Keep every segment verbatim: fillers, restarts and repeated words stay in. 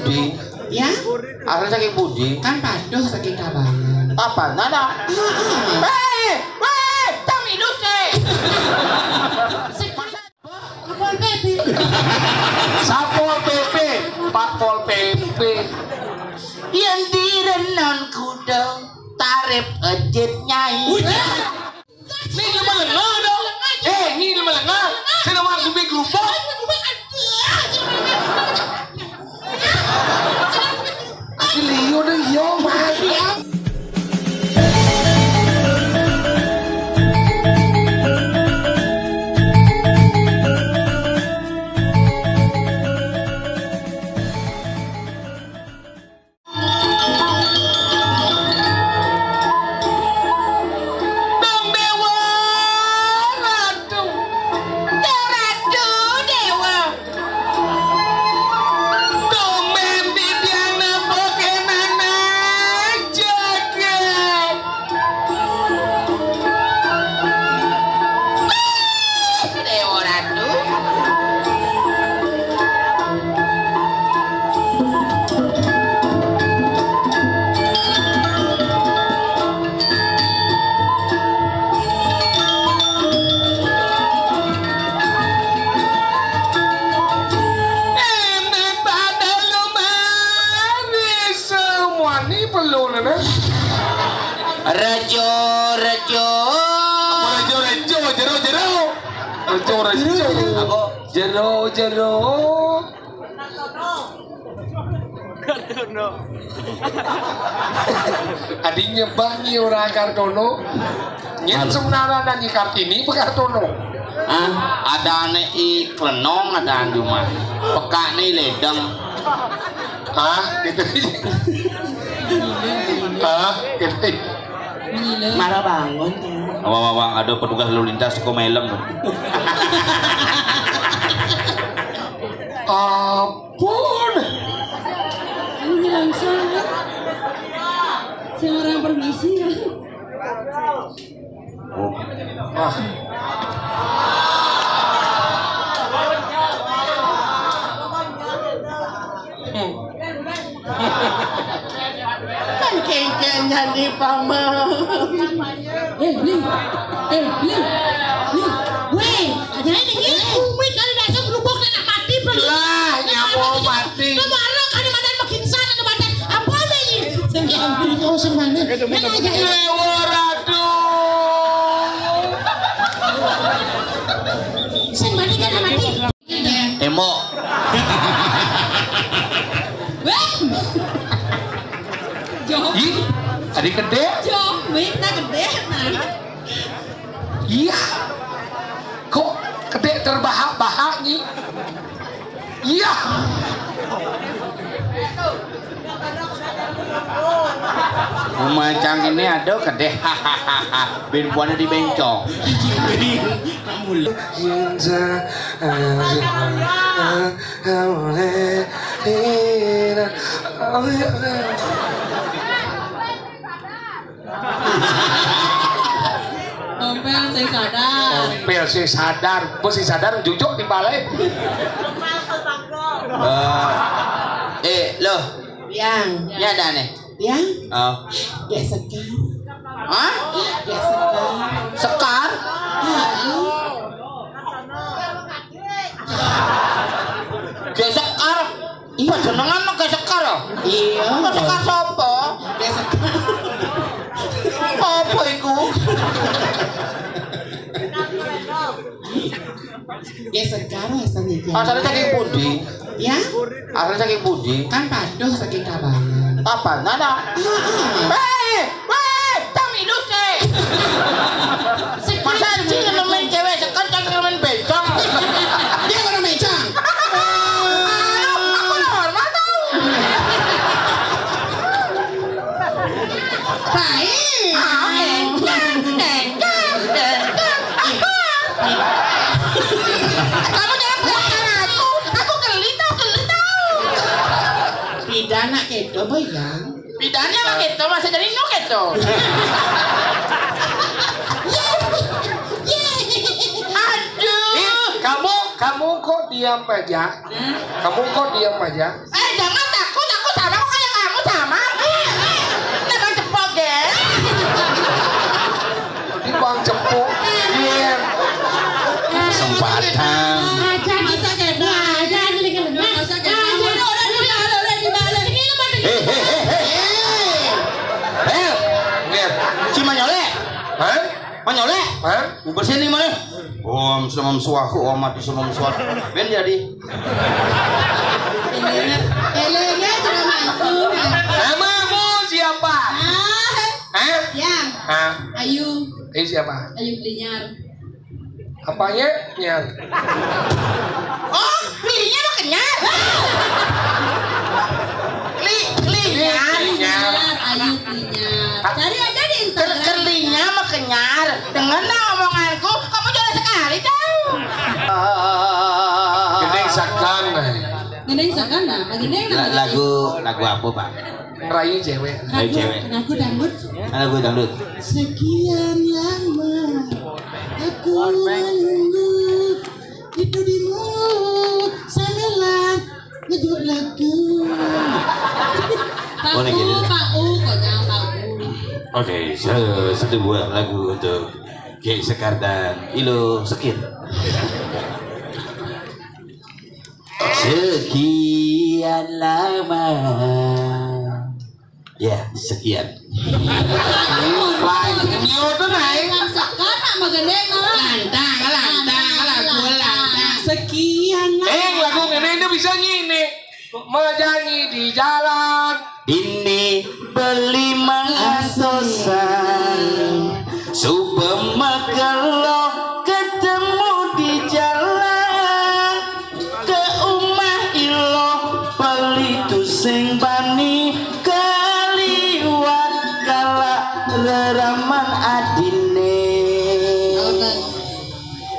Di. Ya? Asli saking pundi? Kan Paduh, saking Tabanan. Tabanan, ah? Heeh. Eh, weh, cang idus, eh. Satpol P P. Satpol P P, Pak Pol P P. Yen direnon kuda tarip ejit nyai. Wih. Ni cuma lengah dong. Eh, ni cuma lengah. Saya nak makan kuping kerupuk. Aku liu dong, yo, mati. Dong Dewa Ratu. Dong Ratu Dewa. Dong Mem Bibiana Pokemon jagat. Dewa Ratu. Enak pada lumari semua ni perlu nana. Rejo, rejo. Apa rejo, rejo, jero, jero. Rejo, rejo. Apa? Jero, jero. Kartono. Adi nyebah nyi ora Kartono. Nyen sebenarnya nyi Kartini apa Kartono? Ah, ada ane i klenong, ada anjuman. Pekak ni ledeng. Ah, gitu. Ah, gitu. Marah bangun. Awang-awang ada petugas lalu lintas kok melem. Ampun. Ini langsung. Saya orang permisi ya. Oh. Ah. Kan kengkeng jadi paman. Eh, Bli. Eh, Bli. Bli. Weh, aja ini. Eh, umi kali dasar berubah nak mati, Bli. Lah, nyawa mati. Kemarin kan ada makin sana ada badan. Apa ada ini? Saya ambil kau semuanya. Yang aja ini. Dewa Ratu. Sing mati kan mati. Tembok. Weh. Jo. Ih, ada gede. Jo, weh, kita gede, nah. Iya. Kok gede terbahak-bahak nih? Iya. Rumah cang ini ada gede. Bin puannya di bencong. Cinta, ah, ah, ah, ah, ah, ah. Tompel sing sadar. Tompel sing sadar, bos sing sadar jujuk timbale. Eh, eh, loh. Yang. Ya ada nih. Yang. Oh. Ya Sekar. Hah? Ya Sekar. Sekar? Heeh. Kayak Sekar. Iya. Panjenengan mah kayak Sekar ya? Iya. Kok Sekar sapa? Kayak Sekar. Apa iku? Kayak Sekar rasanya. Asalnya saking pundi? Ya? Asalnya saking pundi? Kan Paduh saking Tabanan. Tabanan, ah? Heeh. Eh, weh, cang idus, eh. Masa anjing ngenemen cewek Sekar, cang ngenemen bencong. Dia orang bencong. Aduh, aku udah hormat tau. Baik. Ah, enggak, enggak, enggak. Kamu jangan pegang aku. Aku geli tau, geli tau. Pidana kedo, boy, ya. Pidana mah kedo, masih jadi nu kedo. Aduh. Ih, kamu, kamu kok diam aja? Hmm? Kamu kok diam aja? Eh, jangan takut. Padang. Aja, masa kena aja, jadi kena. Masa kena. Aja. Udah, udah, udah, udah, udah, udah, udah. Ini mah. Hei, hei, hei, hei. Hei. Nggih. Si Manyole. Hah? Manyole. Hah? Mau bersih nih mana? Om semam suaku, om mati semam suaku. Ben jadi. Elenya, elenya sudah masuk. Namamu siapa? Ah, Hah? Yang. Hah? Ayu. Ini siapa? Ayu Belinyar. Apanya? Nyar. Oh, belinya mah kenyar. Kli, klinyar. Klinyar. Ayu Klinyar. Cari aja di Instagram. Ker-, kerlinya mah kenyar. Dengar nah omonganku, kamu juara sekali, Cang. Gendeng sakan, nah. Gendeng sakan, nah. Gendeng, nah. La-, lagu, lagu apa, Pak? Ngerayu cewek. Ngerayu cewek. Lagu dangdut. Lagu dangdut. Sekian lama aku menunggu, itu di mulut sambilan ngejut lagu. Pak U, Pak U, konyol Pak U. Oke, se-, satu buah lagu untuk Ki Sekar dan Ilo Sekir. Sekian lama. Ya, sekian. Lanjut tuh naik. Lantang, lantang, lantang, lantang. Sekian lama. Eh, lagu ini, ini bisa nyanyi. Menyanyi di jalan. Ini beli mengasosan. Suba makelo ketemu di jalan. Ke umah ilo pelitu sing bani kaliwat kala reraman adine.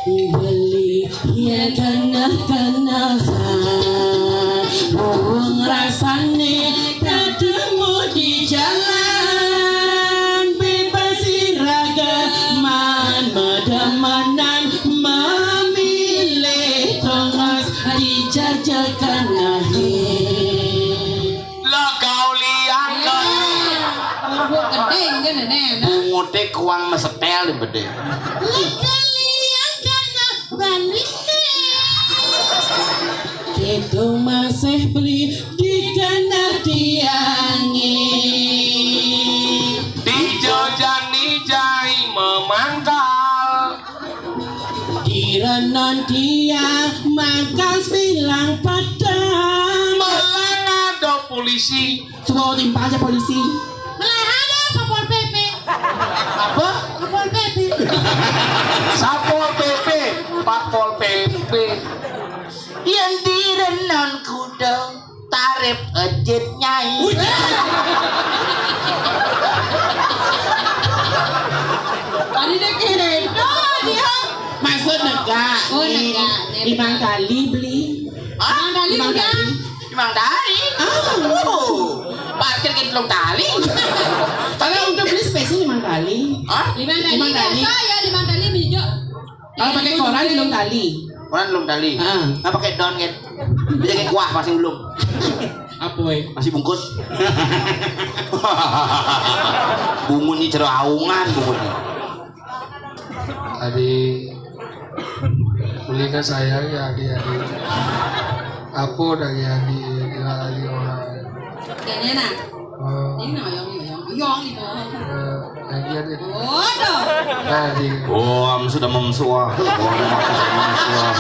Beli ya tanah-tanah wong rasane ketemu di jalan bebas iragaman medemanan memilih tongos dijajakan ahe. Lah kau liang kau. Bungut gedeng kan nenek. Bungute kuang mesepel di bedeng. Lah kau liang kan balik. Kita masih beli di tanah tiange. Di jojani jai memangkal. Di renon dia mangkal bilang padang. Malah ada polisi. Coba timpal aja polisi. Malah ada Satpol P P. Apa? Satpol P P. Satpol P P, Pak Pol P P. Yang di renon kuda tarif ejit nyai. Tadi dia kira itu dia. Maksud negak. Oh, negak. Lima kali beli. Hah? Lima kali. Lima udah. Kali. Emang tali? Oh. Parkir ke telung tali. Kalau untuk beli spesial lima kali. Hah? Lima tali. Lima tali. Biasa ya lima tali beli, Jok. Kalau pakai koran belum tali. Koran belum tali. Ah. Nah, pakai daun kan. Bisa kayak kuah masih ulung. Apa, eh? Masih bungkus. Bungun ni jero aungan bungun ni. Adi, beli ke saya ya, adi, adi. Apa dari adi, kira adi orang? Kayaknya nah. Oh. Ini nah, yang, yang, yang itu. Eh, lagi adi. Oh, tuh. Nah, di. Oh, am sudah memsuah. Oh, am sudah memsuah.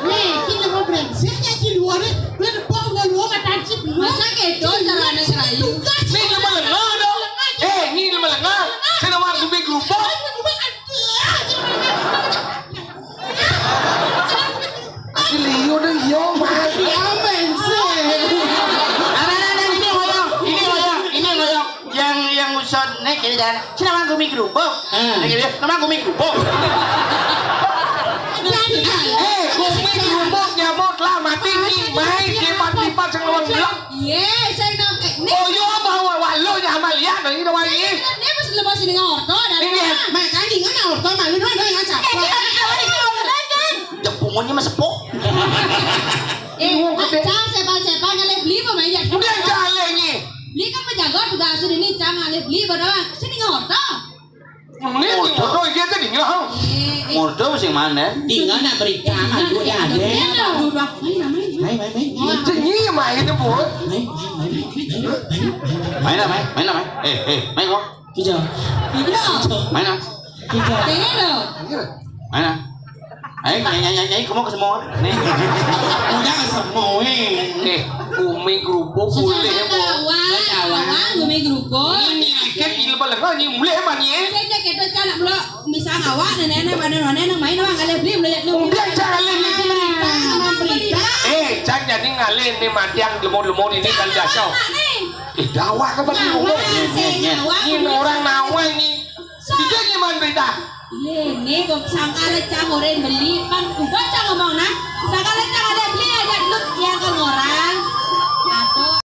Nih, kita mau brengsek ya di luar nih. Gue depan, gue luar, mata cip. Masa gitu, cara anak rayu? Nih, lama-lama dong. Eh, ini lama-lama. Saya nawar gue gerubuk. Aku liu dong, yo, Mas. Amin sih. Nah, nah, nah, nah, ini ngoyong, ini ngoyong, ini ngoyong. Yang, yang ngusut nih, kiri dan. Sini nawar gue gerubuk. Hmm. Nih, kiri, nawar gue gerubuk. Eh, gue gerubuk nyamuk lah, mati nih, main lipat-lipat, sing lawan belok. Iya, saya nang, eh, nih. Oh, yo, bawa walu ya, Amalia, nih, ini wangi. Dia pas lepas ini ngorto, dari mana? Makanya ingat ngorto, malu doang, doang, ngacap. Eh, dia lagi ngorto, kan? Depungannya mah sepuh. Eh, Cang, sepan-sepan, nyalip beli apa, Maya? Udah, jalannya. Beli kan penjaga tugas ini, Cang, nyalip beli apa doang? Sini ngorto. Ini foto iki aja tinggal. Murdo sing mana? Tinggal nak berita, aduh ya ada. Aduh, aduh. Main, main, main. Ini main, Bu. Main, main, main. Main, main, main, main. Eh, eh, main kok. Tidak. Tidak. Main, ah. Tidak. Pengen dong. Main, ah. Ayo, nyanyi, nyanyi, nyanyi, kamu ke semua. Nih. Udah ke semua, eh. Eh, gumi kerupuk boleh, Bu. Bawang, bawang, gumi kerupuk. Ini akhir di lepas-lepas, ini mulai apa nih, eh? Saya jaket tuh, cak, nak belok. Misal awak, nenek-nenek, mana nenek, nang main, awak ngalih beli, beli, beli. Udah, jangan ngalih beli. Berita, berita. Eh, jangan jadi ngalih nih, mati yang lemur-lemur ini kan dasar. Nih. Eh, dakwah ke bagi ngomong. Saya ngawak. Ini orang nawang nih. Bisa nyeman berita. Iya, nih kok sangka lecang orang beli, pan udah cang ngomong nah. Sangka lecang ada beli aja dulu, ya kan orang.